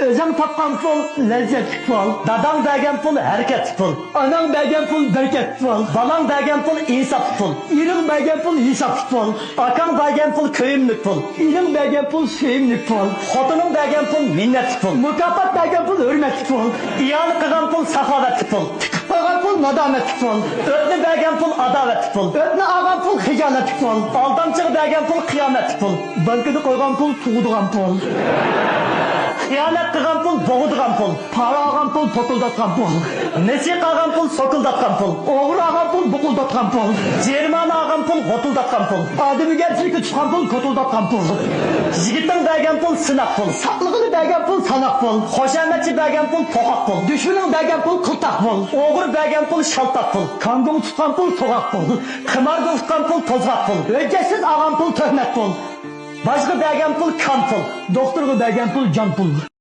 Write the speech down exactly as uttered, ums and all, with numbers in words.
ئۆزۈڭ تاپقان پۇل لەززەتلىك پۇل. داداڭ بەرگەن پۇل ھەرىكەتلىك پۇل. ئاناڭ بەرگەن پۇل بەرىكەتلىك پۇل. بالاڭ بەرگەن پۇل ئىنساپلىق پۇل. ئېرىڭ بەرگەن پۇل ھېسابلىق پۇل. ئاكاڭ بەرگەن پۇل كۆيۈملۈك پۇل. ئىنىڭ بەرگەن پۇل سۆيۈملۈك پۇل. خوتۇنۇڭ بەرگەن پۇل مىننەتلىك پۇل. مۇكاپات بەرگەن پۇل ھۆرمەتلىك پۇل. ئىئانە قىلغان پۇل ساخاۋەتلىك پۇل. تىكىپ قىلغان پۇل نادامەتلىك پۇل. ئۆتنە بەرگەن پۇل ئاداۋەتلىك پۇل. ئۆتنە ئالغان پۇل خىجالەتلىك پۇل. ئالدامچىغا بەرگەن پۇل قىيامەتلىك پۇل. بانكىدا قويغان پۇل تۇغىدىغان پۇل. خىيانەت قىلغان پۇل بوغىدىغان پۇل. پارا ئالغان پۇل توتۇلداتقان پۇل. نېسى قالغان پۇل سوكۇلداتقان پۇل. ئوغرى ئالغان پۇل بۇقۇلداتقان پۇل. جېرىمانە ئالغان پۇل غوتۇلداتقان پۇل. ئادىمىگەرچىلىككە تۇتقان پۇل كوتۇلداتقان پۇل. يىگىتىڭ بەرگەن پۇل سىناق پۇل. ساقلىقىنى بەرگەن پۇل ساناق پۇل. خۇشامەتچى بەرگەن پۇل پوقاق پۇل. دۈشمىنىڭ بەرگەن پۇل قىلتاق پۇل. ئوغرى بەرگەن پۇل شالتاق پۇل. كاڭگوڭ تۇتقان پۇل سوغاق پۇل. قىماردا ئۇتقان پۇل توزغاق پۇل. ھۆججەتسىز ئالغان پۇل تۆھمەت پۇل. باجغا بەرگەن پۇل كام پۇل. دوختۇرغا بەرگەن پۇل جان پۇل.